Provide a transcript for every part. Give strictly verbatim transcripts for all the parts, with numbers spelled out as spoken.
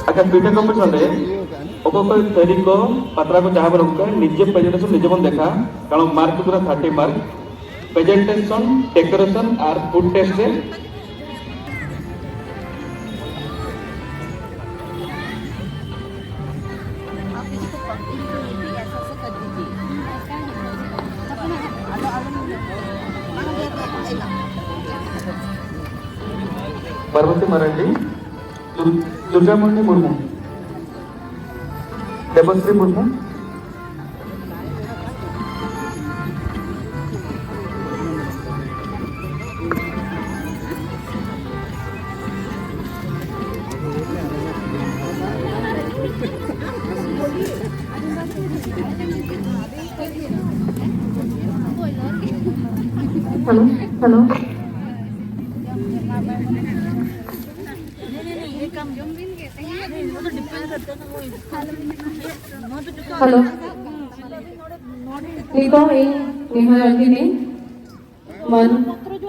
ᱟᱪᱪᱷᱟ, ᱯᱤᱴᱷᱟᱹ ᱠᱚᱢᱯᱤᱴᱤᱥᱚᱱ ᱨᱮ ᱚᱠᱚᱭ ᱚᱠᱚᱭ ᱛᱷᱟᱹᱨᱤ ᱠᱚ ᱯᱟᱛᱲᱟ ᱠᱚ ᱡᱟᱦᱟᱸ ᱵᱚᱱ ᱟᱹᱜᱩ ᱠᱟᱜᱼᱟ, ᱱᱤᱡᱮ ᱯᱨᱮᱡᱮᱱᱴᱮᱥᱚᱱ ᱱᱤᱡᱮ ᱵᱚᱱ ᱫᱮᱠᱷᱟ, ᱠᱟᱨᱚᱱ ᱢᱟᱨᱠ ᱯᱩᱨᱟᱹ ᱛᱷᱟᱨᱴᱤ ᱢᱟᱨᱠ᱾ ᱯᱨᱮᱡᱮᱱᱴᱮᱥᱚᱱ, ᱰᱮᱠᱳᱨᱮᱥᱚᱱ ᱟᱨ ᱯᱷᱩᱰ ᱴᱮᱥᱴ ᱨᱮ ᱯᱟᱨᱵᱚᱛᱤ ᱢᱟᱨᱟᱱᱰᱤ, ᱫᱩᱨ-, ᱫᱩᱨᱜᱟᱢᱚᱱᱤ Murmu, ᱫᱮᱵᱚᱥᱨᱤ Murmu. Hello, hello. Hello. ᱱᱤᱛᱚᱜ ᱤᱧ ᱱᱮᱦᱚᱨᱚᱜ ᱠᱟᱹᱱᱟᱹᱧ ᱢᱟᱱ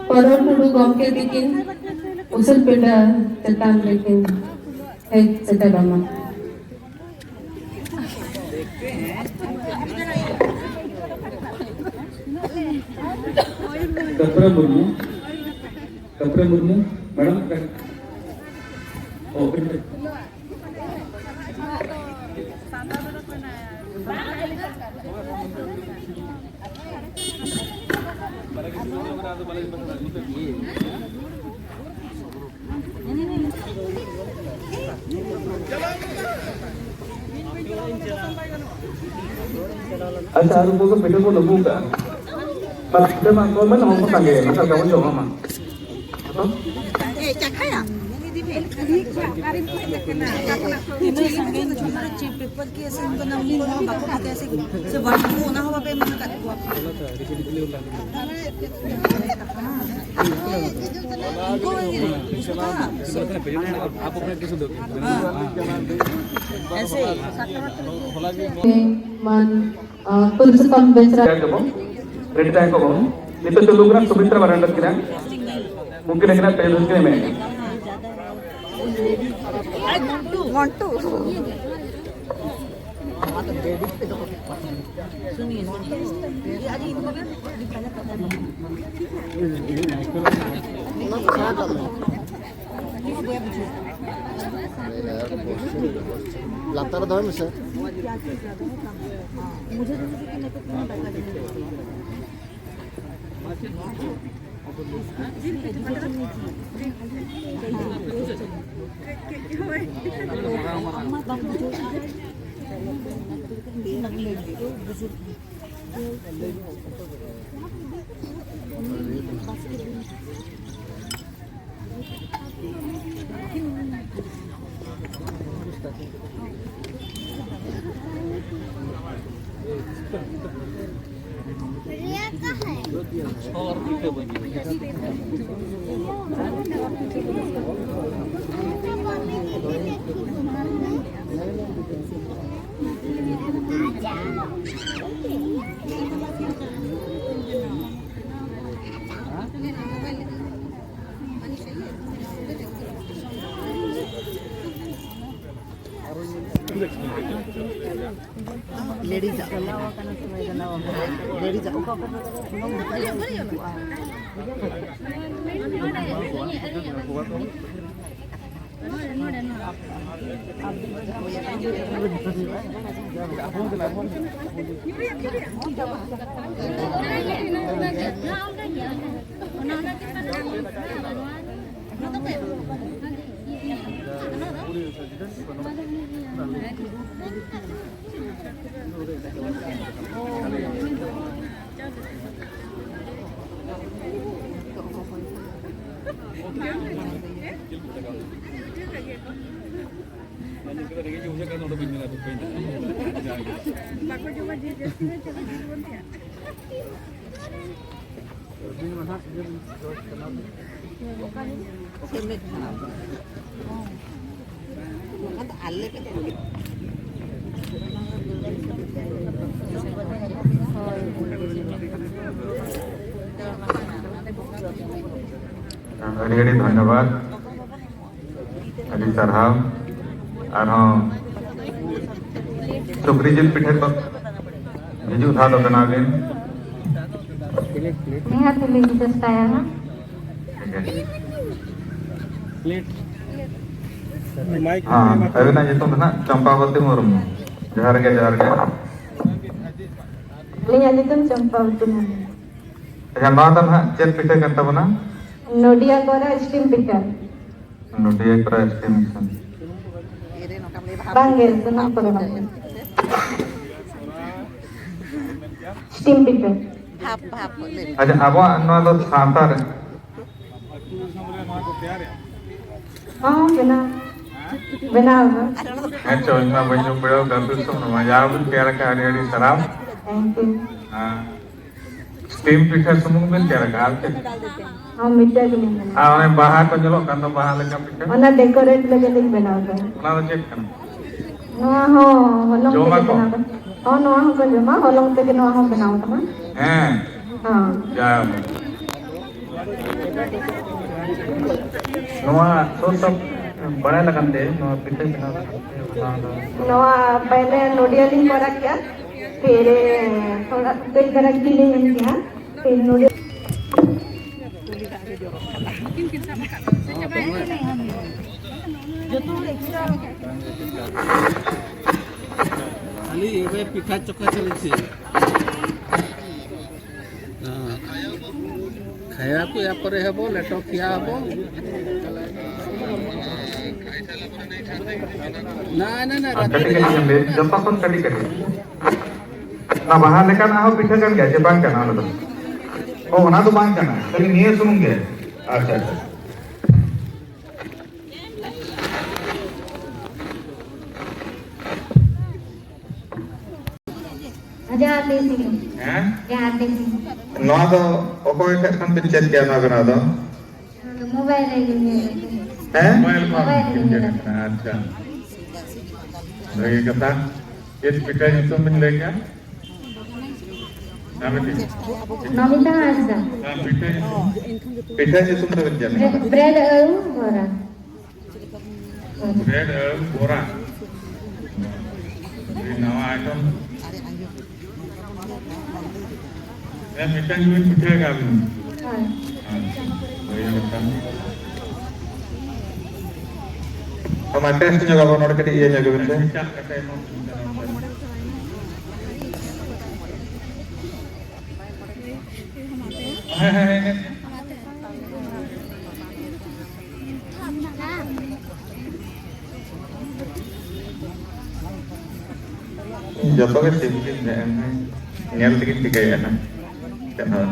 ᱯᱟᱨᱚᱢ ᱴᱩᱰᱩ ᱜᱚᱢᱠᱮ ᱛᱤᱠᱤᱱ ᱩᱥᱩᱞ ᱯᱤᱸᱰᱟᱹ ᱪᱮᱛᱟᱱ ᱨᱮᱠᱤᱱ ᱦᱮᱡ ᱥᱮᱴᱮᱨᱚᱜ ᱢᱟ᱾ ᱠᱟᱯᱨᱟ ᱢᱩᱨᱢᱩ, ᱠᱟᱯᱨᱟ ᱢᱩᱨᱢᱩ, ᱢᱮᱰᱟᱢ, ᱚ, ᱟᱪᱪᱷᱟ, ᱟᱨ ᱩᱱᱠᱩ ᱠᱚ ᱯᱤᱴᱷᱟᱹ ᱠᱚ ᱞᱩᱵᱩᱜ ᱠᱟᱜᱼᱟ᱾ ᱢᱟ ᱯᱤᱴᱷᱟᱹ ᱢᱟ ᱠᱚ ᱢᱮ, ᱦᱚᱲ ᱠᱚ ᱥᱟᱸᱜᱮ, ᱢᱮᱱᱠᱷᱟᱱ ᱵᱟᱵᱚᱱ ᱡᱚᱢᱟ ᱢᱟ᱾ ᱮ, ᱪᱟᱠᱷᱟᱭᱟ? ᱛᱤᱱᱟᱹᱜ ᱥᱟᱺᱜᱤᱧ ᱪᱮᱫ ᱯᱮᱯᱟᱨ ᱠᱤ ᱮᱥᱮ ᱩᱱᱠᱩ ᱱᱟᱢ ᱠᱚ ᱚᱱᱟ ᱦᱚᱸ ᱵᱟᱯᱮ ᱮᱢ ᱟᱠᱟᱫ ᱠᱚᱣᱟ᱾ ᱩᱱᱠᱩ ᱦᱚᱸ ᱤᱭᱟᱹ, ᱩᱱᱠᱩ ᱫᱚ ᱮᱥᱮ᱾ ᱢᱟᱱ, ᱟᱸ, ᱯᱨᱤᱱᱥᱤᱯᱟᱞ ᱵᱮᱧᱪ ᱨᱮ ᱨᱮᱰᱤ ᱛᱟᱦᱮᱸ ᱠᱚᱜ ᱵᱚᱱ᱾ ᱱᱤᱛᱚᱜ ᱪᱟᱹᱞᱩ ᱠᱟᱱᱟ ᱥᱩᱢᱤᱛᱨᱟ ᱢᱟᱨᱟᱱᱰᱤ ᱛᱟᱹᱠᱤᱱᱟᱜ᱾ ᱩᱱᱠᱤᱱ ᱟᱹᱠᱤᱱᱟᱜ ᱯᱮ ᱫᱷᱟᱣ ᱠᱤᱱ ᱮᱢᱮᱜᱼᱟ᱾ ᱢᱚᱱᱴᱩ᱾ ᱞᱟᱛᱟᱨ ᱨᱮ ᱫᱚᱦᱚᱭ ᱢᱮᱥᱮ᱾ ᱞᱮᱰᱤᱡᱟᱜ᱾ ᱞᱮᱰᱤᱡᱟᱜ᱾ ᱵᱟᱠᱚ ᱡᱚᱢᱟ ᱡᱤᱞ ᱡᱟᱹᱥᱛᱤ ᱢᱮ, ᱪᱚᱞᱚ ᱡᱤᱞ ᱵᱚᱱ ᱛᱮᱭᱟᱨ᱾ ᱟᱹᱰᱤ ᱟᱹᱰᱤ ᱫᱷᱚᱱᱭᱚᱵᱟᱫ, ᱟᱹᱰᱤ ᱥᱟᱨᱦᱟᱣ᱾ ᱟᱨᱦᱚᱸ ᱥᱩᱠᱨᱤ ᱡᱤᱞ ᱯᱤᱴᱷᱟᱹ ᱠᱚ ᱦᱤᱡᱩᱜ ᱫᱷᱟᱣ ᱫᱚ ᱵᱮᱱᱟᱣ ᱵᱤᱱ᱾ ᱱᱤᱦᱟᱹᱛ ᱞᱤᱧ ᱪᱮᱥᱴᱟᱭᱟ ᱦᱟᱸᱜ᱾ ᱦᱮᱸ, ᱟᱹᱵᱤᱱᱟᱜ ᱧᱩᱛᱩᱢ ᱫᱚ ᱱᱟᱦᱟᱜ ᱪᱚᱢᱯᱟᱵᱚᱛᱤ ᱢᱩᱨᱢᱩ᱾ ᱡᱚᱦᱟᱨ ᱜᱮ, ᱡᱚᱦᱟᱨ ᱜᱮ᱾ ᱟᱹᱞᱤᱧᱟᱜ ᱧᱩᱛᱩᱢ ᱪᱚᱢᱯᱟᱵᱚᱛᱤ ᱢᱩᱨᱢᱩ᱾ ᱟᱪᱪᱷᱟ, ᱱᱚᱣᱟ ᱫᱚ ᱱᱟᱦᱟᱜ ᱪᱮᱫ ᱯᱤᱴᱷᱟᱹ ᱠᱟᱱ ᱛᱟᱵᱚᱱᱟ? ᱱᱚᱰᱤᱭᱟ ᱠᱚᱨᱟ ᱥᱴᱤᱢ ᱯᱤᱴᱷᱟᱹ᱾ ᱱᱚᱰᱤᱭᱟ ᱠᱚᱨᱟ ᱥᱴᱤᱢ ᱯᱤᱴᱷᱟᱹ᱾ ᱵᱟᱝ ᱜᱮ, ᱥᱩᱱᱩᱢ ᱠᱚᱫᱚ ᱵᱟᱝ᱾ ᱥᱴᱤᱢ ᱯᱤᱴᱷᱟᱹ᱾ ᱵᱷᱟᱯ, ᱵᱷᱟᱯ, ᱞᱟᱹᱭ ᱢᱮ᱾ ᱟᱪᱪᱷᱟ, ᱟᱵᱚᱣᱟᱜ ᱱᱚᱣᱟ ᱫᱚ ᱥᱟᱶᱛᱟ ᱨᱮ ᱦᱚᱸ, ᱵᱮᱱᱟᱣ, ᱵᱮᱱᱟᱣ ᱟᱠᱚ᱾ ᱦᱮᱸ ᱪᱚ, ᱤᱧ ᱢᱟ ᱵᱟᱹᱧ ᱡᱚᱢ ᱵᱟᱲᱟ ᱟᱠᱟᱫ, ᱟᱹᱛᱩ ᱫᱤᱥᱚᱢ ᱨᱮᱢᱟ᱾ ᱡᱟ ᱵᱤᱱ ᱛᱮᱭᱟᱨ ᱟᱠᱟᱫ, ᱟᱹᱰᱤ ᱟᱹᱰᱤ ᱥᱟᱨᱦᱟᱣ᱾ Thank you᱾ ᱦᱮᱸ᱾ ᱥᱴᱤᱢ ᱯᱤᱴᱷᱟᱹ ᱥᱩᱢᱩᱝ ᱵᱤᱱ ᱛᱮᱭᱟᱨ ᱟᱠᱟᱫ, ᱟᱨ ᱪᱮᱫ? ᱦᱚᱸ, ᱢᱤᱫᱴᱟᱹᱝ ᱜᱮᱞᱤᱧ ᱵᱮᱱᱟᱣᱟ᱾ ᱟᱨ ᱚᱱᱮ ᱵᱟᱦᱟ ᱠᱚ ᱧᱮᱞᱚᱜ ᱠᱟᱱ ᱫᱚ, ᱵᱟᱦᱟ ᱞᱮᱠᱟ ᱯᱤᱴᱷᱟᱹ? ᱚᱱᱟ decorate ᱞᱟᱹᱜᱤᱫ ᱞᱤᱧ ᱵᱮᱱᱟᱣ ᱟᱠᱟᱫᱟ᱾ ᱚᱱᱟ ᱫᱚ ᱪᱮᱫ ᱠᱟᱱᱟ? ᱱᱚᱣᱟ ᱦᱚᱸ ᱦᱚᱞᱚᱝ ᱛᱮᱜᱮ ᱡᱚᱢᱟᱠᱚ? ᱵᱮᱱᱟᱣ ᱠᱟᱱᱟ᱾ ᱦᱚᱸ, ᱱᱚᱣᱟ ᱦᱚᱸᱠᱚ ᱡᱚᱢᱟ, ᱦᱚᱞᱚᱝ ᱛᱮᱜᱮ ᱱᱚᱣᱟ ᱦᱚᱸ ᱵᱮᱱᱟᱣ ᱠᱟᱱᱟ᱾ ᱦᱮᱸ᱾ ᱦᱚᱸ᱾ ᱡᱟᱭᱦᱳᱠ᱾ ᱱᱚᱣᱟ ᱥᱳᱨᱥ ᱚᱯᱷ ᱵᱟᱲᱟᱭ ᱞᱟᱜᱟᱱ ᱛᱮ, ᱱᱚᱣᱟ ᱯᱤᱴᱷᱟᱹ ᱵᱮᱱᱟᱣ ᱞᱟᱜᱟᱱ ᱛᱮ, ᱚᱱᱟ ᱫᱚ ᱱᱚᱣᱟ ᱯᱟᱭᱞᱮ ᱱᱚᱰᱤᱭᱟ ᱞᱤᱧ ᱠᱚᱨᱟᱣ ᱠᱮᱜᱼᱟ, ᱯᱷᱤᱨ ᱛᱷᱚᱲᱟ ᱠᱟᱹᱡ ᱫᱷᱟᱨᱟ ᱜᱷᱤ ᱞᱤᱧ ᱮᱢ ᱠᱮᱜᱼᱟ, ᱯᱷᱤᱨ ᱱᱚᱰᱤᱭᱟ᱾ ᱠᱷᱟᱹᱞᱤ ᱮᱵᱮ ᱯᱤᱴᱷᱟ ᱪᱚᱠᱟ ᱪᱟᱞᱟᱜ ᱪᱮ᱾ ᱦᱮᱸ᱾ ᱠᱷᱟᱭᱟ ᱠᱚ ᱮᱨᱯᱚᱨᱮ ᱦᱮᱵᱚ ᱞᱮᱴᱚ ᱠᱷᱤᱭᱟ ᱦᱮᱵᱚ᱾ ᱱᱟ, ᱱᱟ, ᱱᱟ, ᱟᱨ ᱨᱟᱛᱮ ᱠᱟᱹᱴᱤᱡ ᱨᱮ᱾ ᱠᱟᱹᱴᱤᱡ ᱮᱢ ᱞᱟᱹᱭ, ᱡᱚᱛᱚ ᱠᱷᱚᱱ ᱠᱟᱹᱴᱤᱡ ᱠᱟᱹᱴᱤᱡ᱾ ᱚᱱᱟ ᱵᱟᱦᱟ ᱞᱮᱠᱟᱱᱟᱜ ᱦᱚᱸ ᱯᱤᱴᱷᱟᱹ ᱠᱟᱱ ᱜᱮᱭᱟ ᱪᱮ ᱵᱟᱝ ᱠᱟᱱᱟ ᱚᱱᱟ ᱫᱚ? ᱚ, ᱚᱱᱟ ᱫᱚ ᱵᱟᱝ ᱠᱟᱱᱟ, ᱠᱷᱟᱹᱞᱤ ᱱᱤᱭᱟᱹ ᱥᱩᱢᱩᱝ ᱜᱮ᱾ ᱟᱪᱪᱷᱟ, ᱟᱪᱪᱷᱟ᱾ ᱡᱟᱦᱟᱸ ᱛᱤᱥ ᱜᱮ᱾ ᱦᱮᱸ? ᱡᱟᱦᱟᱸ ᱛᱤᱥ ᱜᱮ᱾ ᱱᱚᱣᱟ ᱫᱚ ᱚᱠᱚᱭ ᱴᱷᱮᱱ ᱠᱷᱚᱱ ᱵᱤᱱ ᱪᱮᱫ ᱠᱮᱫᱟ ᱱᱚᱣᱟ ᱵᱮᱱᱟᱣ ᱫᱚ? ᱢᱳᱵᱟᱭᱤᱞ ᱨᱮ ᱧᱮᱞ ᱠᱟᱛᱮ᱾ ᱦᱮᱸ? ᱢᱳᱵᱟᱭᱤᱞ ᱠᱷᱚᱱ ᱢᱳᱵᱟᱭᱤᱞ ᱨᱮ ᱵᱤᱱ ᱧᱮᱞ ᱪᱮᱫ ᱠᱟᱛᱮ᱾ ᱠᱮᱫᱟ? ᱟᱪᱪᱷᱟ᱾ ᱵᱷᱟᱹᱜᱤ ᱠᱟᱛᱷᱟ᱾ ᱪᱮᱫ ᱯᱤᱴᱷᱟᱹ ᱧᱩᱛᱩᱢ ᱵᱤᱱ ᱞᱟᱹᱭ ᱠᱮᱫᱟ? ᱦᱮᱸ, ᱵᱤᱴᱤ᱾ ᱱᱚᱢᱤᱛᱟ ᱦᱟᱸᱥᱫᱟ᱾ ᱦᱮᱸ, ᱯᱤᱴᱷᱟᱹ ᱧᱩᱛᱩᱢ? ᱯᱤᱴᱷᱟᱹ ᱧᱩᱛᱩᱢ ᱫᱚ ᱵᱤᱱ ᱪᱮᱫ ᱠᱮᱫᱟ? ᱵᱨᱮᱰ ᱟᱹᱞᱩ ᱵᱚᱨᱟ᱾ ᱵᱨᱮᱰ ᱟᱹᱞᱩ ᱵᱚᱨᱟ᱾ ᱟᱹᱰᱤ ᱱᱟᱣᱟ item᱾ ᱦᱮᱸ, ᱢᱤᱫᱴᱟᱝ ᱜᱮᱵᱤᱱ ᱯᱤᱴᱷᱟᱹ ᱟᱠᱟᱫ ᱵᱤᱱ᱾ ᱦᱳᱭ᱾ ᱦᱮᱸ, ᱵᱷᱟᱹᱜᱤ ᱠᱟᱛᱷᱟ᱾ ᱛᱚ, ᱢᱟ, test ᱧᱚᱜ ᱟᱵᱚᱱ, ᱱᱚᱰᱮ ᱠᱟᱹᱴᱤᱡ ᱤᱭᱟᱹ ᱧᱚᱜ ᱵᱤᱱ ᱥᱮ᱾ ᱦᱮᱸ, ᱦᱮᱸ, ᱦᱮᱸ, ᱦᱮᱸ᱾ ᱡᱚᱛᱚ ᱜᱮ ᱴᱷᱤᱠ ᱜᱮ ᱢᱮᱱᱟᱜᱼᱟ, ᱧᱮᱞ ᱛᱮᱜᱮᱧ ᱴᱷᱤᱠᱟᱹᱭᱮᱫᱼᱟ ᱱᱟᱜ᱾ ᱪᱮᱫ ᱦᱚᱸ᱾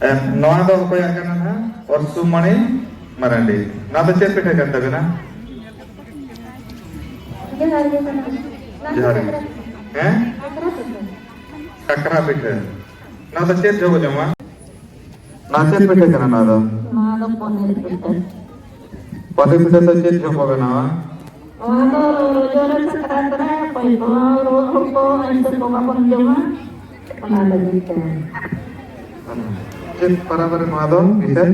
ᱮ, ᱱᱚᱣᱟ ᱫᱚ ᱚᱠᱚᱭᱟᱜ ᱠᱟᱱᱟ ᱱᱟᱜ? ᱚᱨᱥᱩᱢᱟᱹᱱᱤ ᱢᱟᱨᱟᱱᱰᱤ᱾ ᱱᱚᱣᱟ ᱫᱚ ᱪᱮᱫ ᱯᱤᱴᱷᱟᱹ ᱠᱟᱱ ᱛᱟᱵᱮᱱᱟ? ᱡᱚᱦᱟᱨ ᱜᱮ ᱠᱟᱱᱟ᱾ ᱡᱚᱦᱟᱨ ᱜᱮ᱾ ᱦᱮᱸ? ᱠᱟᱠᱨᱟ ᱯᱤᱴᱷᱟᱹ᱾ ᱱᱚᱣᱟ ᱫᱚ ᱪᱮᱫ ᱡᱚᱦᱚᱜ ᱠᱚ ᱡᱚᱢᱟ? ᱱᱚᱣᱟ ᱪᱮᱫ ᱯᱤᱴᱷᱟᱹ ᱠᱟᱱᱟ ᱱᱚᱣᱟ ᱫᱚ? ᱱᱚᱣᱟ ᱫᱚ ᱯᱚᱱᱤᱨ ᱯᱤᱴᱷᱟᱹ᱾ ᱯᱚᱱᱤᱨ ᱯᱤᱴᱷᱟᱹ ᱫᱚ ᱪᱮᱫ ᱡᱚᱦᱚᱜ ᱠᱚ ᱵᱮᱱᱟᱣᱟ? ᱱᱚᱣᱟ ᱫᱚ ᱨᱚᱡᱚ ᱨᱮ ᱥᱟᱠᱨᱟᱛ ᱨᱮ ᱚᱠᱚᱭ ᱠᱚ ᱨᱩᱣᱟᱹᱜ ᱦᱚᱲ ᱠᱚ ᱟᱹᱭᱥᱟᱹ ᱠᱚ ᱵᱟᱵᱚᱱ ᱡᱚᱢᱟ, ᱚᱱᱟ ᱞᱟᱹᱜᱤᱫ ᱛᱮ᱾ ᱪᱮᱫ ᱯᱟᱨᱟᱵᱽ ᱨᱮ ᱱᱚᱣᱟ ᱫᱚ ᱵᱤᱥᱮᱥ?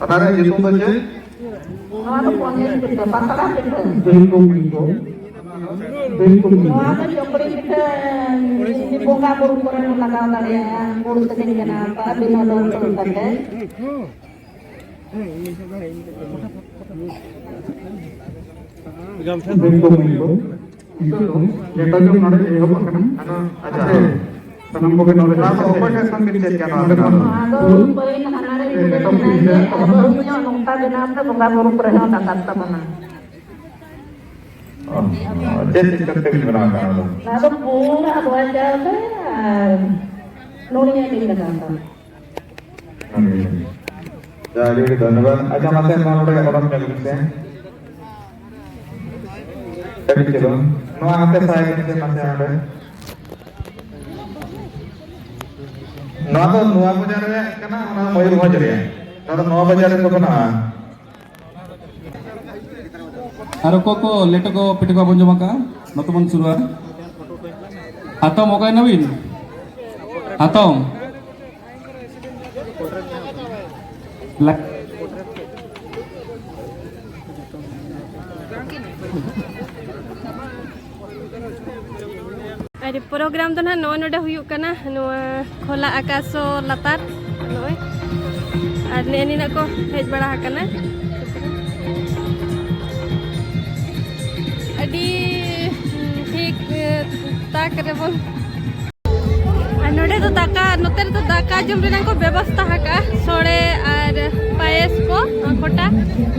ᱚᱱᱟ ᱨᱮᱭᱟᱜ ᱧᱩᱛᱩᱢ ᱫᱚ ᱪᱮᱫ? ᱱᱚᱣᱟ ᱫᱚ ᱯᱚᱱᱤᱨ ᱯᱤᱴᱷᱟᱹ, ᱯᱟᱛᱲᱟ ᱯᱤᱴᱷᱟᱹ᱾ ᱵᱤᱞᱠᱩᱢ, ᱵᱤᱞᱠᱩᱢ᱾ ᱵᱤᱞᱠᱩᱢ᱾ ᱱᱚᱣᱟ ᱫᱚ ᱪᱚᱠᱲᱤ ᱯᱤᱴᱷᱟᱹ, ᱵᱚᱸᱜᱟ ᱵᱩᱨᱩ ᱠᱚᱨᱮ ᱵᱚᱱ ᱞᱟᱜᱟᱣ ᱫᱟᱲᱮᱭᱟᱜᱼᱟ, ᱜᱩᱲ ᱛᱮᱵᱚᱱ ᱵᱮᱱᱟᱣ ᱠᱟᱜᱼᱟ, ᱵᱤᱱᱟᱹ ᱞᱩᱰᱩ ᱠᱟᱛᱮ᱾ ᱵᱤᱞᱠᱩᱢ, ᱵᱤᱞᱠᱩᱢ᱾ ᱱᱤᱛᱚᱜ ᱫᱚ ᱡᱚᱛᱚ ᱡᱚᱱ ᱱᱚᱰᱮ ᱮᱦᱚᱵ ᱟᱠᱟᱱᱟ᱾ ᱟᱫᱚ, ᱟᱪᱪᱷᱟ᱾ ᱥᱟᱱᱟᱢ ᱠᱚᱜᱮ ᱱᱚᱰᱮ ᱱᱚᱣᱟ ᱫᱚ ᱚᱠᱚᱭ ᱴᱷᱮᱱ ᱠᱷᱚᱱ ᱵᱤᱱ ᱪᱮᱫ ᱠᱮᱫᱟ ᱱᱚᱣᱟ ᱵᱮᱱᱟᱣ ᱫᱚ? ᱱᱚᱣᱟ ᱫᱚ ᱯᱟᱹᱦᱤᱞ ᱦᱟᱱᱟ ᱨᱮ ᱮᱴᱟᱜ ᱠᱚ ᱯᱤᱴᱷᱟᱹ ᱟᱫᱚ ᱤᱧ ᱦᱚᱸ ᱱᱚᱝᱠᱟ ᱵᱮᱱᱟᱣ ᱛᱮ ᱵᱚᱸᱜᱟ ᱵᱩᱨᱩ ᱠᱚᱨᱮ ᱦᱚᱸ ᱞᱟᱜᱟᱜ ᱛᱟᱵᱚᱱᱟ᱾ ᱚ, ᱪᱮᱫ ᱪᱮᱫ ᱠᱟᱛᱮ ᱵᱤᱱ ᱵᱮᱱᱟᱣ ᱠᱟᱜᱼᱟ ᱚᱱᱟ ᱫᱚ? ᱱᱚᱣᱟ ᱫᱚ ᱯᱩᱨᱟᱹ ᱟᱫᱽᱣᱟ ᱪᱟᱣᱞᱮ ᱟᱨ ᱱᱚᱰᱮ ᱟᱹᱰᱤ ᱠᱟᱛᱷᱟ ᱚᱱᱠᱟ᱾ ᱡᱟ, ᱟᱹᱰᱤ ᱟᱹᱰᱤ ᱫᱷᱚᱱᱭᱚᱵᱟᱫ᱾ ᱟᱪᱪᱷᱟ, ᱢᱟᱥᱮ ᱱᱚᱣᱟ ᱱᱚᱰᱮ ᱚᱰᱚᱠ ᱧᱚᱜ ᱢᱮᱥᱮ᱾ ᱟᱹᱰᱤ ᱪᱮᱦᱨᱟ᱾ ᱱᱚᱣᱟ ᱦᱟᱱᱛᱮ ᱥᱟᱭ ᱢᱮᱥᱮ ᱢᱟᱥᱮ ᱚᱸᱰᱮ᱾ ᱱᱚᱣᱟ ᱫᱚ ᱱᱚᱣᱟ ᱵᱟᱡᱟᱨ ᱨᱮᱭᱟᱜ ᱠᱟᱱᱟ, ᱚᱱᱟ ᱢᱚᱭᱩᱨᱵᱷᱚᱸᱡᱽ ᱨᱮᱭᱟᱜ᱾ ᱱᱚᱣᱟ ᱫᱚ ᱱᱚᱣᱟ ᱵᱟᱡᱟᱨ ᱨᱮ ᱫᱚ ᱵᱟᱹᱱᱩᱜᱼᱟ᱾ ᱟᱨ ᱚᱠᱚᱭ ᱠᱚ ᱞᱮᱴᱚ ᱠᱚ ᱯᱤᱴᱷᱟᱹ ᱠᱚ ᱵᱚᱱ ᱡᱚᱢ ᱟᱠᱟᱫᱼᱟ, ᱱᱚᱛᱮ ᱵᱚᱱ ᱥᱩᱨᱩᱜᱼᱟ᱾ ᱦᱟᱛᱚᱢ, ᱚᱠᱟᱭ ᱱᱟᱵᱤᱱ? ᱦᱟᱛᱚᱢ᱾ ᱞᱟ- ᱟᱨ ᱯᱨᱳᱜᱨᱟᱢ ᱫᱚ ᱱᱟᱦᱟᱜ ᱱᱚᱜᱼᱚᱭ ᱱᱚᱰᱮ ᱦᱩᱭᱩᱜ ᱠᱟᱱᱟ, ᱱᱚᱣᱟ ᱠᱷᱚᱞᱟ ᱟᱠᱟᱥ ᱞᱟᱛᱟᱨ ᱱᱚᱜᱼᱚᱭ᱾ ᱟᱨ ᱱᱮᱜᱼᱮ ᱱᱤᱱᱟᱹᱜ ᱠᱚ ᱦᱮᱡ ᱵᱟᱲᱟ ᱟᱠᱟᱱᱟ᱾ ᱟᱹᱰᱤ ᱴᱷᱤᱠ ᱛᱟᱠ ᱨᱮᱵᱚᱱ ᱟᱨ ᱱᱚᱰᱮ ᱫᱚ ᱫᱟᱠᱟ, ᱱᱚᱛᱮ ᱨᱮᱫᱚ ᱫᱟᱠᱟ ᱡᱚᱢ ᱨᱮᱱᱟᱜ ᱠᱚ ᱵᱮᱵᱚᱥᱛᱷᱟ ᱟᱠᱟᱫᱼᱟ, ᱥᱚᱲᱮ ᱟᱨ ᱯᱟᱭᱮᱥ ᱠᱚ, ᱠᱷᱚᱴᱟ,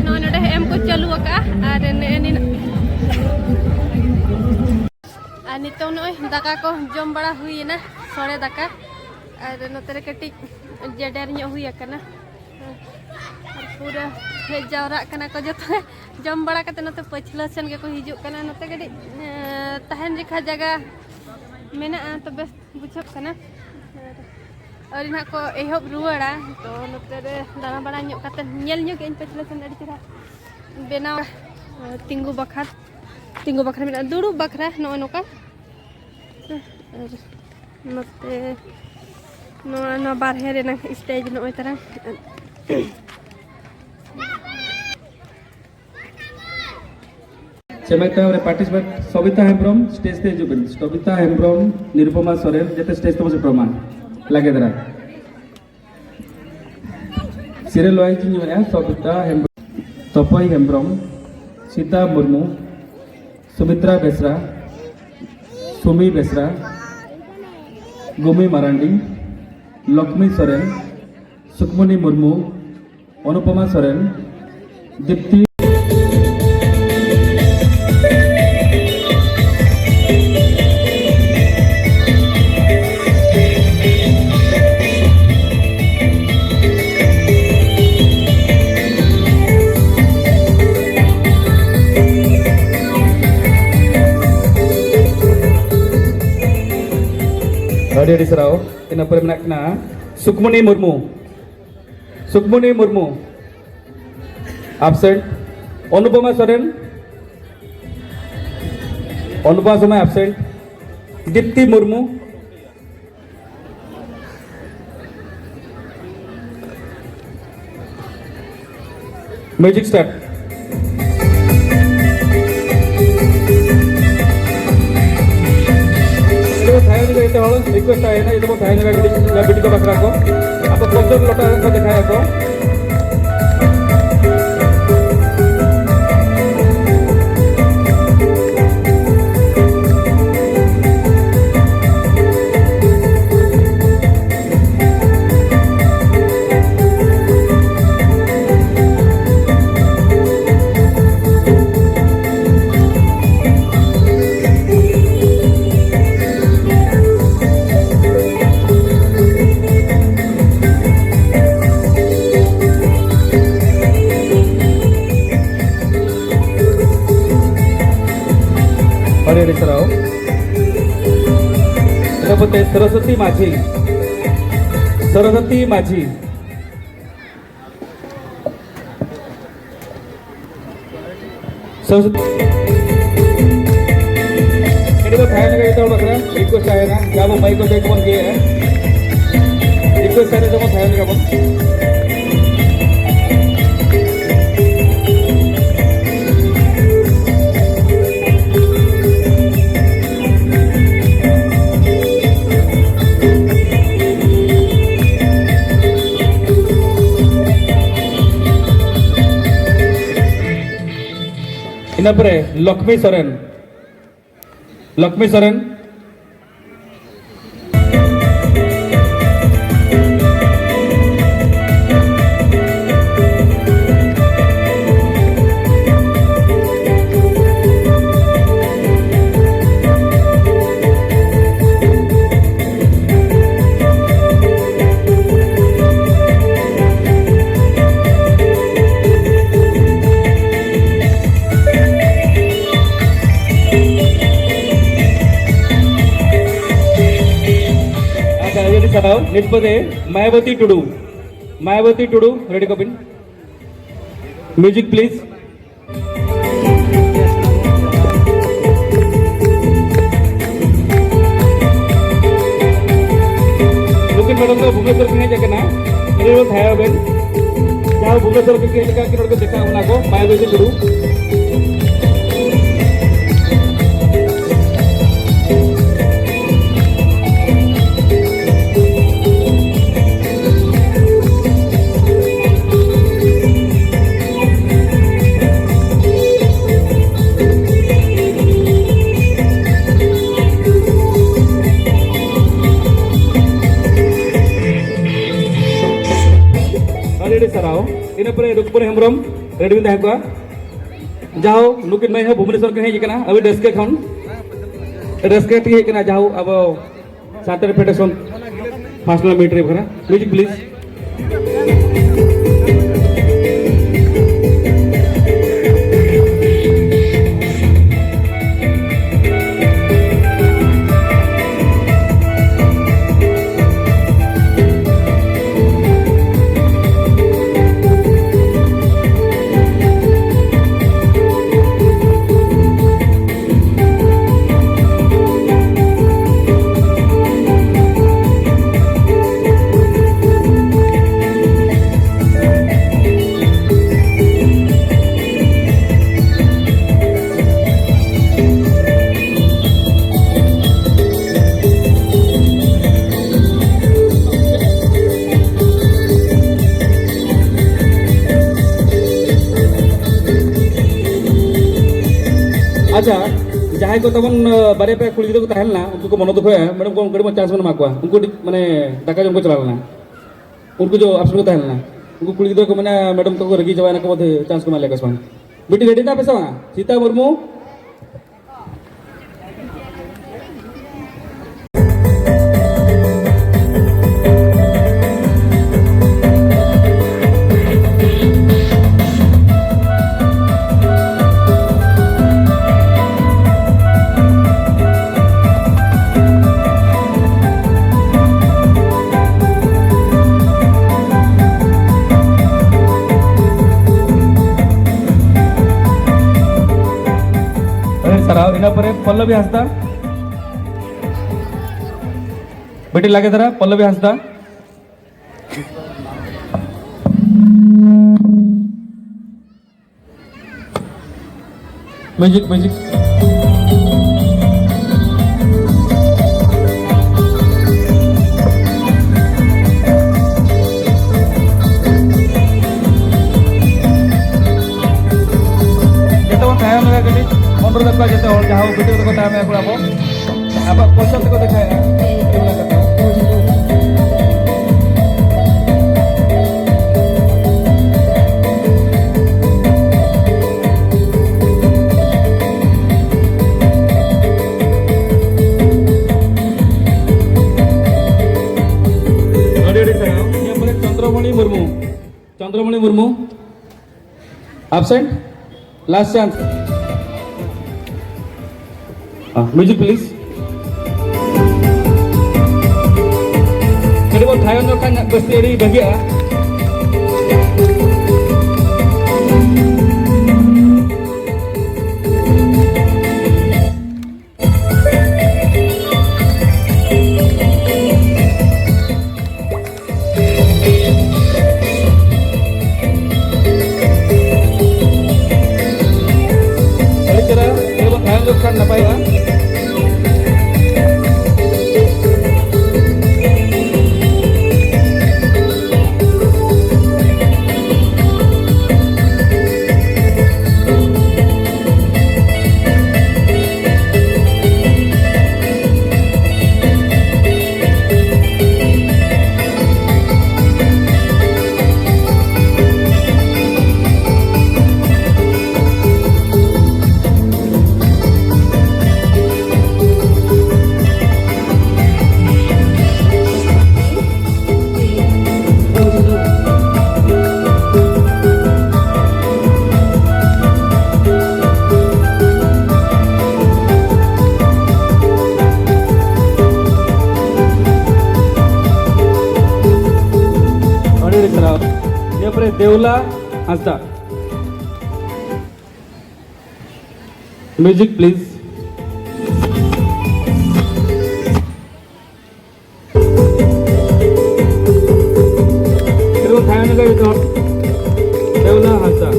ᱱᱚᱜᱼᱚᱭ ᱱᱚᱰᱮ ᱮᱢ ᱠᱚ ᱪᱟᱹᱞᱩ ᱟᱠᱟᱫᱼᱟ᱾ ᱟᱨ ᱱᱮᱜᱼᱮ ᱱᱤᱱᱟᱹᱜ ᱟᱨ ᱱᱤᱛᱚᱝ ᱱᱚᱜᱼᱚᱭ ᱫᱟᱠᱟ ᱠᱚ ᱡᱚᱢ ᱵᱟᱲᱟ ᱦᱩᱭᱮᱱᱟ, ᱥᱚᱲᱮ ᱫᱟᱠᱟ᱾ ᱟᱨ ᱱᱚᱛᱮ ᱨᱮ ᱠᱟᱹᱴᱤᱡ ᱡᱮᱰᱮᱨ ᱧᱚᱜ ᱦᱩᱭ ᱟᱠᱟᱱᱟ᱾ ᱟᱨ ᱯᱩᱨᱟᱹ ᱦᱮᱡ ᱡᱟᱣᱨᱟᱜ ᱠᱟᱱᱟ ᱠᱚ ᱡᱚᱛᱚ᱾ ᱡᱚᱢ ᱵᱟᱲᱟ ᱠᱟᱛᱮ ᱱᱚᱛᱮ ᱯᱟᱹᱪᱷᱞᱟᱹ ᱥᱮᱱ ᱜᱮᱠᱚ ᱦᱤᱡᱩᱜ ᱠᱟᱱᱟ᱾ ᱱᱚᱛᱮ ᱠᱟᱹᱴᱤᱡ, ᱮᱸ, ᱛᱟᱦᱮᱱ ᱡᱮᱠᱷᱟ ᱡᱟᱭᱜᱟ ᱢᱮᱱᱟᱜᱼᱟ, ᱛᱚ ᱵᱮᱥ ᱵᱩᱡᱷᱟᱹᱜ ᱠᱟᱱᱟ᱾ ᱟᱨ ᱟᱹᱣᱨᱤ ᱱᱟᱦᱟᱜ ᱠᱚ ᱮᱦᱚᱵ ᱨᱩᱣᱟᱹᱲᱟ, ᱛᱚ ᱱᱚᱛᱮ ᱨᱮ ᱫᱟᱬᱟ ᱵᱟᱲᱟ ᱧᱚᱜ ᱠᱟᱛᱮ ᱧᱮᱞ ᱧᱚᱜ ᱠᱮᱫ ᱟᱹᱧ ᱯᱟᱹᱪᱷᱞᱟᱹ ᱥᱮᱱ ᱟᱹᱰᱤ ᱪᱮᱦᱨᱟ ᱵᱮᱱᱟᱣ, ᱛᱤᱸᱜᱩ ᱵᱟᱠᱷᱨᱟ, ᱛᱤᱸᱜᱩ ᱵᱟᱠᱷᱨᱟ ᱢᱮᱱᱟᱜᱼᱟ, ᱫᱩᱲᱩᱵ ᱵᱟᱠᱷᱨᱟ ᱱᱚᱜᱼᱚᱭ ᱱᱚᱝᱠᱟ᱾ ᱟᱨ ᱱᱚᱛᱮ ᱱᱚᱣᱟ, ᱱᱚᱣᱟ ᱵᱟᱨᱦᱮ ᱨᱮᱱᱟᱜ ᱥᱴᱮᱡᱽ ᱱᱚᱜᱼᱚᱭ ᱛᱟᱨᱟ᱾ ᱥᱮᱢᱮᱠ ᱛᱟᱭᱚᱢ ᱨᱮ ᱯᱟᱨᱴᱤᱥᱤᱯᱮᱴ ᱥᱚᱵᱤᱛᱟ ᱦᱮᱢᱵᱨᱚᱢ ᱥᱴᱮᱡᱽ ᱛᱮ ᱦᱤᱡᱩᱜ ᱵᱤᱱ᱾ ᱥᱚᱵᱤᱛᱟ ᱦᱮᱢᱵᱨᱚᱢ, ᱱᱤᱨᱩᱯᱚᱢᱟ ᱥᱚᱨᱮᱱ, ᱡᱮᱛᱮ ᱥᱴᱮᱡᱽ ᱛᱮᱵᱚᱱ ᱥᱮᱴᱮᱨᱚᱜ ᱢᱟ᱾ ᱞᱟᱜᱮ ᱫᱷᱟᱨᱟ᱾ ᱥᱤᱨᱤᱭᱟᱞ ᱣᱟᱭᱤᱡ ᱤᱧ ᱢᱮᱱᱮᱫᱼᱟ, ᱥᱚᱵᱤᱛᱟ ᱦᱮᱢᱵᱨᱚᱢ, ᱛᱚᱯᱚᱭ ᱦᱮᱢᱵᱨᱚᱢ, ᱥᱤᱛᱟ ᱢᱩᱨᱢᱩ, ᱥᱩᱢᱤᱛᱨᱟ ᱵᱮᱥᱨᱟ, ᱥᱩᱢᱤ ᱵᱮᱥᱨᱟ, ᱜᱩᱢᱤ ᱢᱟᱨᱟᱱᱰᱤ, ᱞᱚᱠᱷᱢᱤ ᱥᱚᱨᱮᱱ, ᱥᱩᱠᱢᱚᱱᱤ ᱢᱩᱨᱢᱩ, ᱚᱱᱩᱯᱚᱢᱟ ᱥᱚᱨᱮᱱ, ᱫᱤᱯᱛᱤ ᱟᱹᱰᱤ ᱥᱟᱨᱦᱟᱣ᱾ ᱤᱱᱟᱹ ᱯᱚᱨᱮ ᱢᱮᱱᱟᱜ ᱠᱤᱱᱟ Sukmoni Murmu. Sukmoni Murmu, absent. Anupama Soren, Anupama Soren, absent. Dipti Murmu, music start. ᱛᱟᱭᱚᱢ ᱨᱮ ᱡᱚᱛᱚ ᱦᱚᱲ ᱨᱤᱠᱩᱭᱮᱥᱴ ᱛᱟᱦᱮᱱᱟ, ᱡᱚᱛᱚ ᱵᱚᱱ ᱛᱟᱦᱮᱱᱟ ᱠᱟᱹᱴᱤᱡ ᱵᱤᱴᱤ ᱠᱚ ᱵᱟᱠᱷᱨᱟ ᱠᱚ᱾ ᱟᱵᱚ ᱠᱚᱡᱚᱨ ᱞᱚᱴᱟ ᱠᱚ ᱫᱮᱠᱷᱟᱭᱟᱠᱚ᱾ ᱟᱹᱰᱤ ᱟᱹᱰᱤ ᱥᱟᱨᱦᱟᱣ᱾ ᱤᱱᱟᱹ ᱯᱚᱨᱮ ᱥᱚᱨᱚᱥᱚᱛᱤ ᱢᱟᱹᱡᱷᱤ, ᱥᱚᱨᱚᱥᱚᱛᱤ ᱢᱟᱹᱡᱷᱤ᱾ ᱥᱚᱨᱚᱥᱚᱛᱤ᱾ ᱟᱹᱰᱤ ᱵᱚ ᱛᱟᱦᱮᱱ ᱞᱟᱹᱜᱤᱫ ᱡᱚᱛᱚ ᱦᱚᱲ ᱵᱟᱠᱷᱨᱟ ᱨᱤᱠᱩᱭᱮᱥᱴ ᱛᱟᱦᱮᱱᱟ, ᱡᱟ ᱵᱚ ᱢᱟᱹᱭᱤᱠ ᱠᱚᱛᱮ ᱜᱮᱵᱚᱱ ᱤᱭᱟᱹᱭᱟ᱾ ᱨᱤᱠᱩᱭᱮᱥᱴ ᱛᱟᱦᱮᱱᱟ, ᱡᱮᱢᱚᱱ ᱛᱟᱦᱮᱱ ᱞᱮᱠᱟ ᱵᱚᱱ᱾ ᱤᱱᱟᱹ ᱯᱚᱨᱮ ᱞᱚᱠᱷᱢᱤ ᱥᱚᱨᱮᱱ, ᱞᱚᱠᱷᱢᱤ ᱥᱚᱨᱮᱱ᱾ ᱱᱤᱛ ᱯᱚᱫᱮ ᱢᱟᱭᱟᱵᱚᱛᱤ ᱴᱩᱰᱩ, ᱢᱟᱭᱟᱵᱚᱛᱤ ᱴᱩᱰᱩ, ready ᱠᱚᱵᱤᱱ, music please. ᱱᱩᱠᱤᱱ ᱢᱮᱰᱟᱢ ᱫᱚ ᱵᱷᱩᱵᱽᱱᱮᱥᱚᱨ ᱠᱤᱱ ᱦᱮᱡ ᱟᱠᱟᱱᱟ, ᱟᱹᱰᱤ ᱞᱚᱜᱚᱱ ᱛᱷᱟᱭᱚ ᱵᱮᱱ᱾ ᱡᱟᱦᱟᱸ ᱵᱷᱩᱵᱽᱱᱮᱥᱚᱨ ᱠᱤᱱ ᱦᱮᱡ ᱟᱠᱟᱱᱟ, ᱠᱤᱱ ᱱᱚᱰᱮ ᱫᱮᱠᱷᱟ ᱚᱱᱟ ᱠᱚ ᱢᱟᱭᱟᱵᱚᱛᱤ ᱴᱩᱰᱩ᱾ ᱟᱹᱰᱤ ᱟᱹᱰᱤ ᱥᱟᱨᱦᱟᱣ᱾ ᱤᱱᱟᱹ ᱯᱚᱨᱮ ᱨᱩᱠᱢᱚᱱᱤ ᱦᱮᱢᱵᱨᱚᱢ, ready ᱵᱤᱱ ᱛᱟᱦᱮᱸ ᱠᱚᱜᱼᱟ᱾ ᱡᱟᱦᱳ, ᱱᱩᱠᱤᱱ ᱢᱟᱹᱭ ᱦᱚᱸ ᱵᱷᱩᱵᱽᱱᱮᱥᱚᱨ ᱠᱤᱱ ᱦᱮᱡ ᱟᱠᱟᱱᱟ, ᱟᱹᱰᱤ ᱨᱟᱹᱥᱠᱟᱹ ᱠᱷᱚᱱ, ᱨᱟᱹᱥᱠᱟᱹ ᱛᱮᱜᱮ ᱦᱮᱡ ᱟᱠᱟᱱᱟ᱾ ᱡᱟᱦᱳ, ᱟᱵᱚ ᱥᱟᱱᱛᱟᱲ ᱯᱷᱮᱰᱟᱨᱮᱥᱚᱱ ᱯᱷᱟᱥᱴ ᱢᱤᱱᱤᱴ ᱨᱮ ᱵᱷᱟᱨᱟ, music please. ᱟᱪᱪᱷᱟ, ᱡᱟᱦᱟᱸᱭ ᱠᱚ ᱛᱟᱵᱚᱱ, ᱟᱸ, ᱵᱟᱨᱭᱟ ᱯᱮᱭᱟ ᱠᱩᱲᱤ ᱜᱤᱫᱽᱨᱟᱹ ᱠᱚ ᱛᱟᱦᱮᱸ ᱞᱮᱱᱟ, ᱩᱱᱠᱩ ᱠᱚ ᱢᱚᱱᱚ ᱫᱩᱠᱷᱚᱭᱟ, ᱢᱮᱰᱟᱢ ᱠᱚ ᱠᱟᱹᱴᱤᱡ ᱵᱚᱱ ᱪᱟᱱᱥ ᱵᱚᱱ ᱮᱢᱟ ᱠᱚᱣᱟ, ᱩᱱᱠᱩ ᱠᱟᱹᱴᱤᱡ ᱢᱟᱱᱮ ᱫᱟᱠᱟ ᱡᱚᱢ ᱠᱚ ᱪᱟᱞᱟᱣ ᱞᱮᱱᱟ, ᱩᱱᱠᱩ ᱡᱚ ᱟᱯᱥᱮᱱ ᱠᱚ ᱛᱟᱦᱮᱸ ᱞᱮᱱᱟ, ᱩᱱᱠᱩ ᱠᱩᱲᱤ ᱜᱤᱫᱽᱨᱟᱹ ᱠᱚ ᱢᱮᱱᱟ, ᱢᱮᱰᱟᱢ ᱛᱟᱠᱚ ᱨᱟᱹᱜᱤ ᱪᱟᱵᱟᱭᱮᱱᱟ ᱠᱚ, ᱵᱚᱫᱷᱚᱭ ᱪᱟᱱᱥ ᱠᱚ ᱮᱢᱟ ᱞᱮᱭᱟ ᱠᱚ ᱥᱮ ᱵᱟᱝ? ᱵᱤᱴᱤ ᱨᱮᱰᱤ ᱛᱟᱯᱮ ᱥᱮ ᱵᱟᱝ? ᱥᱤᱛᱟ ᱢᱩᱨᱢᱩ, ᱥᱟᱨᱦᱟᱣ᱾ ᱤᱱᱟᱹ ᱯᱚᱨᱮ ᱯᱚᱞᱞᱚᱵᱤ ᱦᱟᱸᱥᱫᱟ, ᱵᱤᱴᱤ ᱞᱟᱜᱮ ᱫᱷᱟᱨᱟ, ᱯᱚᱞᱞᱚᱵᱤ ᱦᱟᱸᱥᱫᱟ᱾ Music, music. ᱡᱚᱛᱚ ᱵᱚᱱ ᱛᱟᱭᱚᱢ ᱞᱮᱱᱟ ᱠᱟᱹᱴᱤᱡ, ᱚᱱᱩᱨᱳᱫᱷ ᱟᱠᱚᱣᱟ ᱡᱚᱛᱚ ᱦᱚᱲ, ᱡᱟᱦᱟᱸ ᱵᱷᱤᱰᱤᱭᱳ ᱛᱮᱠᱚ ᱛᱟᱭᱚᱢ ᱮᱱᱟ ᱠᱚᱲᱟ ᱠᱚ᱾ ᱟᱵᱚᱣᱟᱜ ᱯᱚᱭᱥᱟ ᱛᱮᱠᱚ ᱫᱮᱠᱷᱟᱣᱮᱫᱼᱟ᱾ ᱟᱹᱰᱤ ᱟᱹᱰᱤ ᱥᱟᱨᱦᱟᱣ᱾ ᱤᱱᱟᱹ ᱯᱚᱨᱮ ᱪᱚᱱᱫᱨᱚᱢᱚᱬᱤ Murmu. ᱪᱚᱱᱫᱨᱚᱢᱚᱬᱤ Murmu. Absent? Last chance. Ah, music, please. ᱠᱟᱹᱴᱤᱡ ᱵᱚᱱ ᱛᱟᱭᱚᱢ ᱧᱚᱜ ᱠᱷᱟᱱ ᱡᱟᱹᱥᱛᱤ ᱟᱹᱰᱤ ᱵᱷᱟᱹᱜᱤᱜᱼᱟ᱾ ᱟᱹᱰᱤ ᱪᱮᱦᱨᱟ, ᱱᱤᱭᱟᱹ ᱵᱚᱱ ᱛᱟᱭᱚᱢ ᱞᱮᱱᱠᱷᱟᱱ ᱱᱟᱯᱟᱭᱚᱜᱼᱟ᱾ ᱟᱹᱰᱤ ᱟᱹᱰᱤ ᱥᱟᱨᱦᱟᱣ᱾ ᱤᱱᱟᱹ ᱯᱚᱨᱮ ᱫᱮᱣᱞᱟ ᱦᱟᱸᱥᱫᱟ᱾ Music, please. ᱮᱠᱫᱚᱢ ᱛᱟᱭᱚᱢ ᱧᱚᱜ ᱨᱮ ᱡᱚᱛᱚ ᱦᱚᱲ᱾ ᱫᱮᱣᱞᱟ ᱦᱟᱸᱥᱫᱟ᱾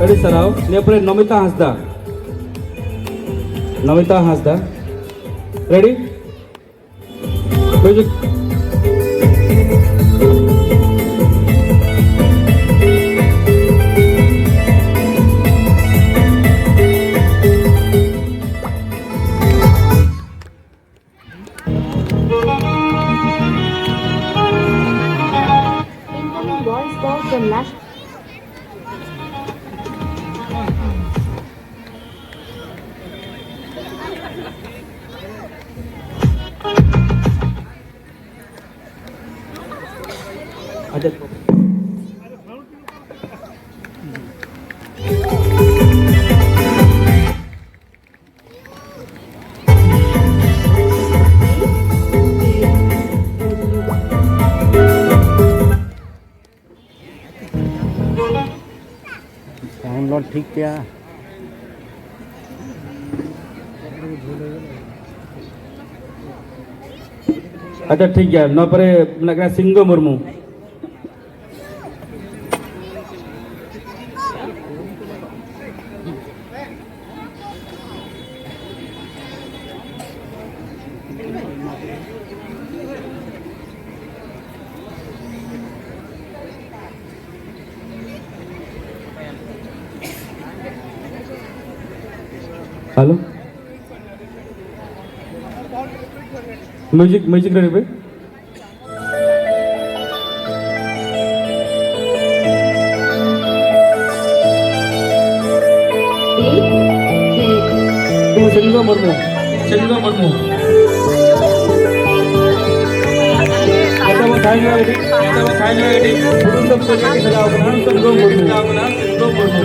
ᱟᱹᱰᱤ ᱥᱟᱨᱦᱟᱣ᱾ ᱱᱤᱭᱟᱹ ᱯᱚᱨᱮ ᱱᱚᱢᱤᱛᱟ ᱦᱟᱸᱥᱫᱟ᱾ ᱱᱚᱢᱤᱛᱟ ᱦᱟᱸᱥᱫᱟ᱾ Ready? Music. Incoming voice call from Lash. ᱟᱪᱪᱷᱟ᱾ Download ᱴᱷᱤᱠ ᱜᱮᱭᱟ᱾ ᱟᱪᱪᱷᱟ, ᱴᱷᱤᱠ ᱜᱮᱭᱟ᱾ ᱱᱚᱣᱟ ᱯᱚᱨᱮ ᱢᱮᱱᱟᱜ ᱠᱟᱱᱟ ᱥᱤᱝᱜᱚ Murmu. Hello. Music, music ready ᱯᱮ᱾ ᱥᱤᱞᱤᱱᱫᱚ ᱢᱩᱨᱢᱩ᱾ ᱥᱤᱞᱤᱱᱫᱚ ᱢᱩᱨᱢᱩ᱾ ᱱᱚᱛᱮ ᱵᱚᱱ ᱥᱟᱭᱤᱰ ᱧᱚᱜ ᱠᱟᱹᱴᱤᱡ, ᱱᱚᱛᱮ ᱵᱚᱱ ᱥᱟᱭᱤᱰ ᱧᱚᱜ ᱠᱟᱹᱴᱤᱡ᱾ ᱯᱩᱨᱩᱱ ᱫᱚ ᱯᱩᱨᱩᱱ ᱜᱮ ᱥᱟᱡᱟᱣ ᱠᱟᱱᱟ, ᱥᱤᱞᱤᱱᱫᱚ ᱢᱩᱨᱢᱩ᱾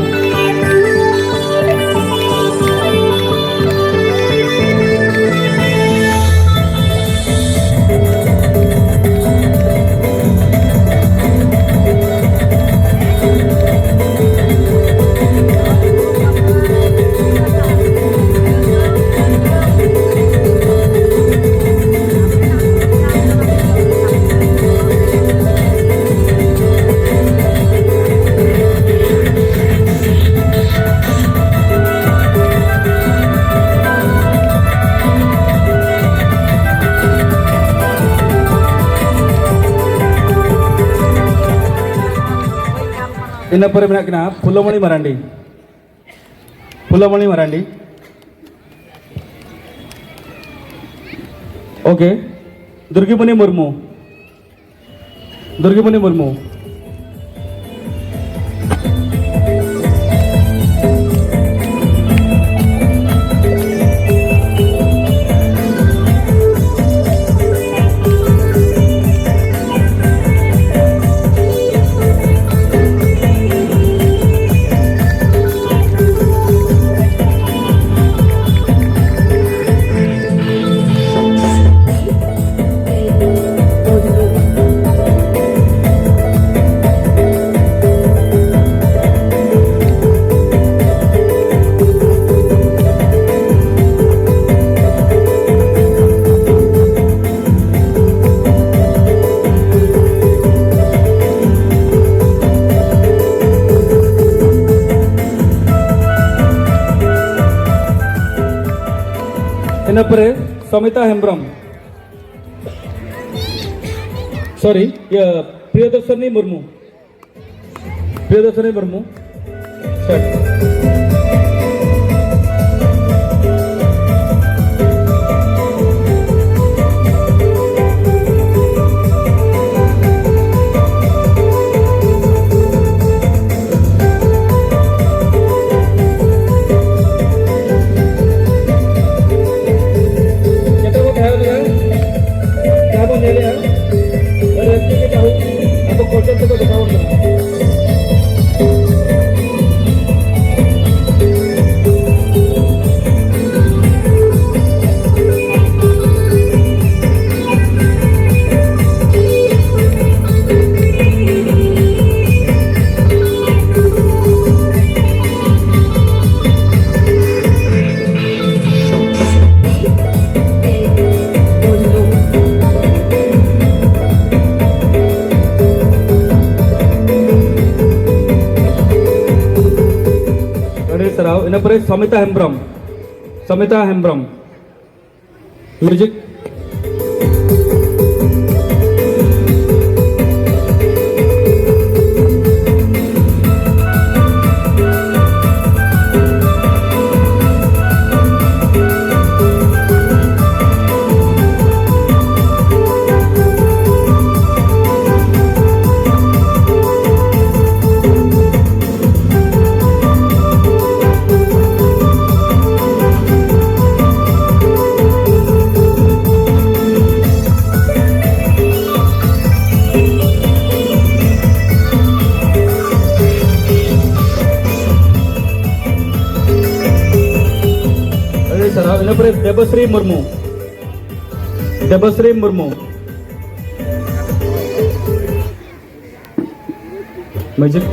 ᱤᱱᱟᱹ ᱯᱚᱨᱮ ᱢᱮᱱᱟᱜ ᱠᱤᱱᱟ ᱯᱷᱩᱞᱚᱢᱚᱬᱤ ᱢᱟᱨᱟᱱᱰᱤ᱾ ᱯᱷᱩᱞᱚᱢᱚᱬᱤ ᱢᱟᱨᱟᱱᱰᱤ᱾ ᱳᱠᱮ, ᱫᱩᱨᱜᱤᱢᱚᱱᱤ ᱢᱩᱨᱢᱩ᱾ ᱫᱩᱨᱜᱤᱢᱚᱱᱤ ᱢᱩᱨᱢᱩ᱾ ᱤᱱᱟᱹ ᱯᱚᱨᱮ ᱥᱚᱢᱤᱛᱟ ᱦᱮᱢᱵᱨᱚᱢ, ᱥᱚᱨᱤ, ᱤᱭᱟᱹ, ᱯᱨᱤᱭᱚᱫᱚᱨᱥᱤᱱᱤ ᱢᱩᱨᱢᱩ᱾ ᱯᱨᱤᱭᱚᱫᱚᱨᱥᱤᱱᱤ ᱢᱩᱨᱢᱩ᱾ ᱥᱚᱨᱤ᱾ ᱤᱱᱟᱹ ᱯᱚᱨᱮ ᱥᱚᱢᱤᱛᱟ ᱦᱮᱢᱵᱨᱚᱢ, ᱥᱚᱢᱤᱛᱟ ᱦᱮᱢᱵᱨᱚᱢ, ᱢᱤᱣᱡᱤᱠ᱾ ᱟᱹᱰᱤ ᱥᱟᱨᱦᱟᱣ᱾ ᱤᱱᱟᱹ ᱯᱚᱨᱮ ᱫᱮᱵᱚᱥᱨᱤ ᱢᱩᱨᱢᱩ, ᱫᱮᱵᱚᱥᱨᱤ ᱢᱩᱨᱢᱩ᱾ ᱢᱤᱣᱡᱤᱠ᱾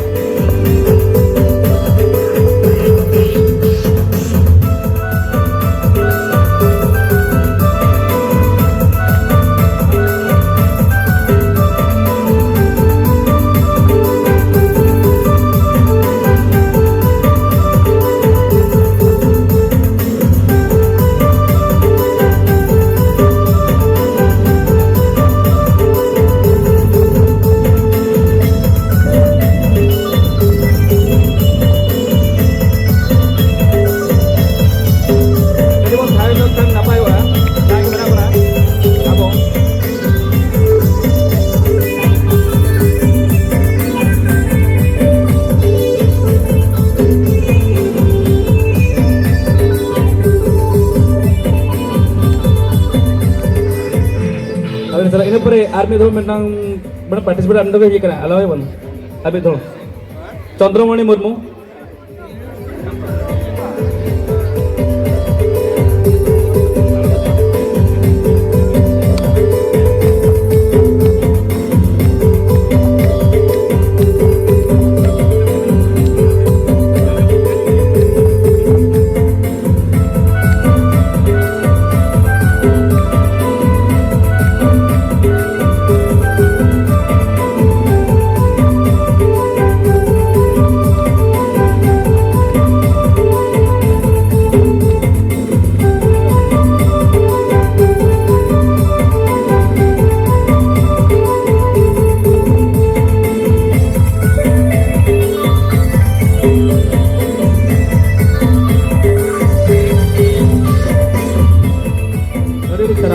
ᱡᱩᱫᱤ ᱵᱚᱱ ᱥᱟᱭ ᱧᱚᱜ ᱠᱷᱟᱱ ᱱᱟᱯᱟᱭᱚᱜᱼᱟ᱾ ᱡᱟᱦᱟᱸᱭ ᱠᱚ ᱢᱮᱱᱟᱜ ᱵᱚᱱᱟ ᱟᱵᱚ᱾ ᱟᱵᱮᱱ ᱥᱟᱞᱟᱜ ᱤᱱᱟᱹ ᱯᱚᱨᱮ ᱟᱨ ᱢᱤᱫ ᱫᱷᱟᱣ ᱢᱤᱫᱴᱟᱝ ᱢᱟᱱᱮ participant ᱟᱨ ᱢᱤᱫ ᱫᱷᱟᱣ ᱦᱮᱡ ᱠᱟᱱᱟ, ᱟᱞᱟᱣ ᱟᱵᱚᱱ ᱟᱨ ᱢᱤᱫ ᱫᱷᱟᱣ᱾ ᱪᱚᱱᱫᱨᱚᱢᱚᱬᱤ ᱢᱩᱨᱢᱩ᱾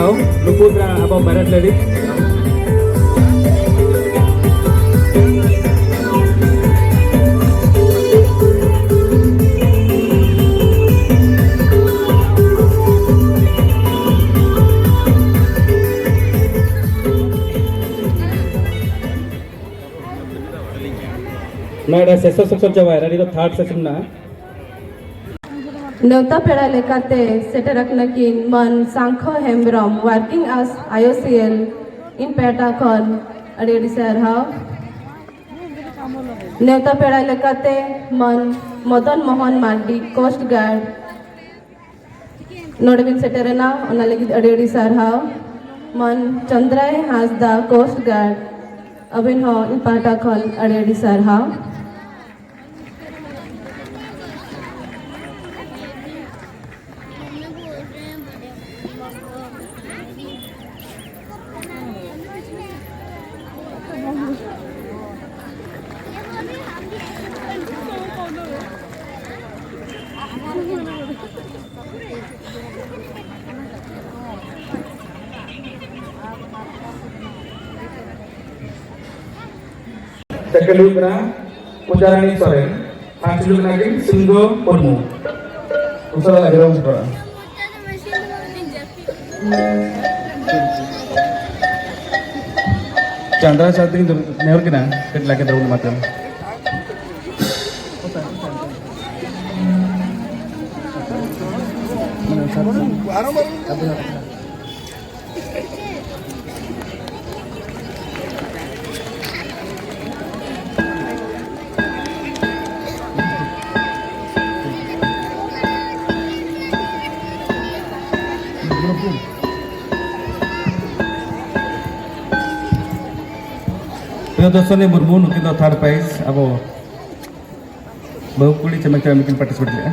ᱱᱩᱠᱩ ᱟᱵᱚ ᱯᱮᱨᱮᱰ ᱞᱟᱹᱜᱤᱫ᱾ ᱱᱚᱣᱟ ᱥᱮᱥᱚ ᱥᱮᱠᱥᱚᱱ ᱪᱟᱵᱟᱭᱮᱱᱟ, ᱱᱤᱛ ᱫᱚ ᱛᱷᱟᱨᱰ ᱥᱮᱥᱚᱱ ᱢᱮᱱᱟᱜᱼᱟ᱾ ᱱᱮᱣᱛᱟ ᱯᱮᱲᱟ ᱞᱮᱠᱟᱛᱮ ᱥᱮᱴᱮᱨ ᱟᱠᱟᱱᱟ ᱠᱤᱱ ᱢᱟᱹᱱ ᱥᱟᱝᱠᱷᱚ ᱦᱮᱢᱵᱨᱚᱢ, ᱣᱟᱨᱠᱤᱝ ᱟᱥ ᱟᱭᱳᱥᱤᱮᱞ, ᱤᱧ ᱯᱟᱦᱴᱟ ᱠᱷᱚᱱ ᱟᱹᱰᱤ ᱟᱹᱰᱤ ᱥᱟᱨᱦᱟᱣ᱾ ᱱᱮᱣᱛᱟ ᱯᱮᱲᱟ ᱞᱮᱠᱟᱛᱮ ᱢᱟᱹᱱ ᱢᱚᱫᱚᱱ ᱢᱳᱦᱚᱱ ᱢᱟᱨᱰᱤ, ᱠᱳᱥᱴ ᱜᱟᱨᱰ, ᱱᱚᱰᱮ ᱵᱤᱱ ᱥᱮᱴᱮᱨᱮᱱᱟ, ᱚᱱᱟ ᱞᱟᱹᱜᱤᱫ ᱟᱹᱰᱤ ᱟᱹᱰᱤ ᱥᱟᱨᱦᱟᱣ᱾ ᱢᱟᱹᱱ ᱪᱚᱱᱫᱽᱨᱟᱭ ᱦᱟᱸᱥᱫᱟ, ᱠᱳᱥᱴ ᱜᱟᱨᱰ, ᱟᱹᱵᱤᱱ ᱦᱚᱸ ᱤᱧ ᱯᱟᱦᱴᱟ ᱠᱷᱚᱱ ᱟᱹᱰᱤ ᱟᱹᱰᱤ ᱥᱟᱨᱦᱟᱣ᱾ ᱥᱮᱠᱮᱱᱰ ᱦᱩᱭᱩᱜ ᱠᱟᱱᱟ ᱯᱩᱡᱟᱨᱟᱱᱤ ᱥᱚᱨᱮᱱ, ᱯᱷᱟᱥᱴ ᱦᱩᱭᱩᱜ ᱠᱟᱱᱟ ᱠᱤᱱ ᱥᱤᱝᱜᱚ ᱢᱩᱨᱢᱩ᱾ ᱩᱥᱟᱹᱨᱟ ᱞᱟᱜᱮ ᱵᱚᱱ ᱥᱟᱯᱲᱟᱜᱼᱟ᱾ ᱪᱟᱸᱫᱽᱨᱟ ᱥᱟᱶᱛᱮᱧ ᱱᱮᱦᱚᱨ ᱠᱤᱱᱟ, ᱠᱟᱹᱴᱤᱡ ᱞᱟᱜᱮ ᱫᱚ ᱮᱢᱟ ᱠᱚᱢ᱾ ᱯᱨᱤᱭᱚᱫᱚᱨᱥᱤᱱᱤ ᱢᱩᱨᱢᱩ, ᱱᱩᱠᱤᱱ ᱫᱚ ᱛᱷᱟᱨᱰ ᱯᱨᱟᱭᱤᱡᱽ, ᱟᱵᱚ ᱵᱟᱹᱦᱩ ᱠᱩᱲᱤ ᱪᱮᱢᱮᱠ ᱪᱮᱢᱮᱠ ᱠᱤᱱ ᱯᱟᱨᱴᱤᱥᱤᱯᱮᱴ ᱞᱮᱫᱼᱟ᱾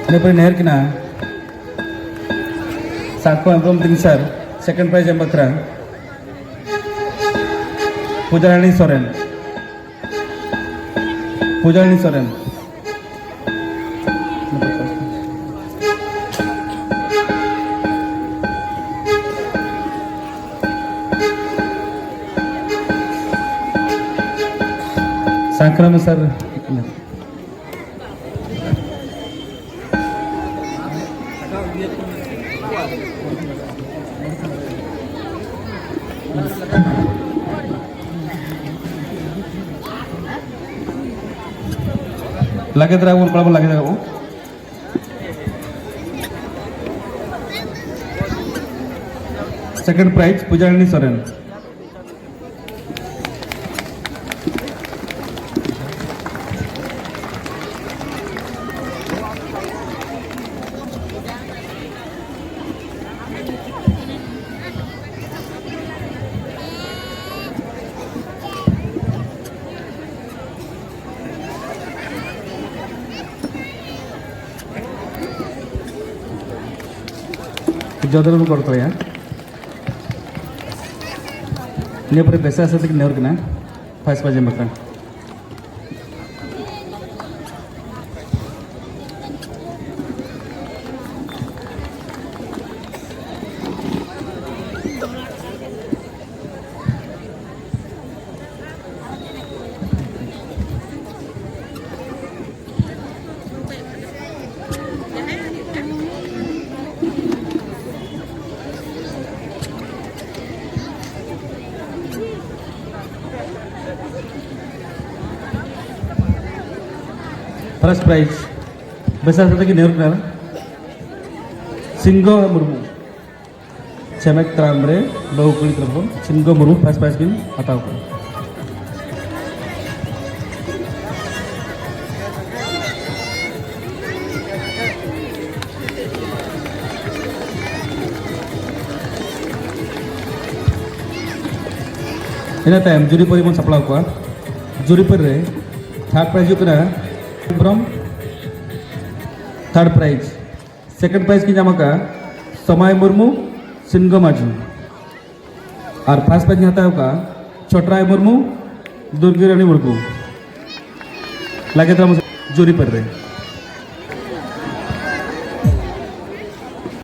ᱤᱱᱟᱹ ᱯᱚᱨᱮ ᱱᱮᱦᱚᱨ ᱠᱤᱱᱟ ᱥᱟᱝᱠᱷᱚ ᱦᱮᱢᱵᱨᱚᱢ ᱛᱤᱧ ᱥᱟᱨ, ᱥᱮᱠᱮᱱᱰ ᱯᱨᱟᱭᱤᱡᱽ ᱮᱢ ᱵᱟᱠᱷᱨᱟ ᱯᱩᱡᱟᱨᱟᱱᱤ ᱥᱚᱨᱮᱱ᱾ ᱯᱩᱡᱟᱨᱤᱱᱤ ᱥᱚᱨᱮᱱ᱾ ᱥᱟᱝᱠᱨᱟᱢᱤ ᱥᱟᱨ᱾ ᱞᱟᱜᱮ ᱫᱷᱟᱨᱟ ᱵᱚᱱ, ᱠᱚᱲᱟ ᱵᱚᱱ ᱞᱟᱜᱮ ᱫᱷᱟᱨᱟ ᱵᱚᱱ᱾ Second prize, ᱯᱩᱡᱟᱨᱤᱱᱤ Soren. ᱡᱚᱛᱚ ᱵᱚᱱ ᱜᱚᱲ ᱛᱟᱭᱟ᱾ ᱱᱤᱭᱟᱹ ᱯᱚᱨᱮ ᱵᱮᱥᱟ ᱥᱟᱛᱮ ᱠᱤᱱ ᱱᱮᱦᱚᱨ ᱠᱟᱱᱟ, first prize ᱮᱢ ᱵᱟᱠᱷᱨᱟ᱾ First prize, ᱵᱮᱥᱟ ᱥᱟᱛᱮ ᱠᱤᱱ ᱱᱮᱦᱚᱨ ᱠᱟᱱᱟ, ᱥᱤᱝᱜᱚ ᱢᱩᱨᱢᱩ᱾ ᱪᱷᱮᱢᱮᱠ ᱛᱟᱲᱟᱢ ᱨᱮ ᱵᱟᱹᱦᱩ ᱠᱩᱲᱤ ᱛᱚᱨᱚᱯ ᱠᱷᱚᱱ ᱥᱤᱝᱜᱚ ᱢᱩᱨᱢᱩ first prize ᱠᱤᱱ ᱦᱟᱛᱟᱣ ᱠᱟᱜᱼᱟ᱾ ᱤᱱᱟᱹ ᱛᱟᱭᱚᱢ ᱡᱩᱨᱤ ᱯᱟᱹᱨᱤ ᱵᱚᱱ ᱥᱟᱯᱲᱟᱣ ᱠᱚᱣᱟ᱾ ᱡᱩᱨᱤ ᱯᱟᱹᱨᱤ ᱨᱮ third prize ᱦᱩᱭᱩᱜ ᱠᱟᱱᱟ Hembrom, third prize, second prize ᱠᱤᱱ ᱧᱟᱢ ᱟᱠᱟᱫᱼᱟ ᱥᱚᱢᱟᱭ ᱢᱩᱨᱢᱩ, ᱥᱤᱱᱜᱚ ᱢᱟᱹᱡᱷᱤ᱾ ᱟᱨ first prize ᱠᱤᱱ ᱦᱟᱛᱟᱣ ᱟᱠᱟᱫᱼᱟ ᱪᱷᱚᱴᱨᱟᱭ ᱢᱩᱨᱢᱩ, ᱫᱩᱨᱜᱤ ᱨᱟᱱᱤ ᱢᱩᱨᱢᱩ᱾ ᱞᱟᱜᱮ ᱫᱷᱟᱨᱟ ᱢᱟᱥᱮ ᱡᱩᱨᱤ ᱯᱟᱹᱨᱤ ᱨᱮ᱾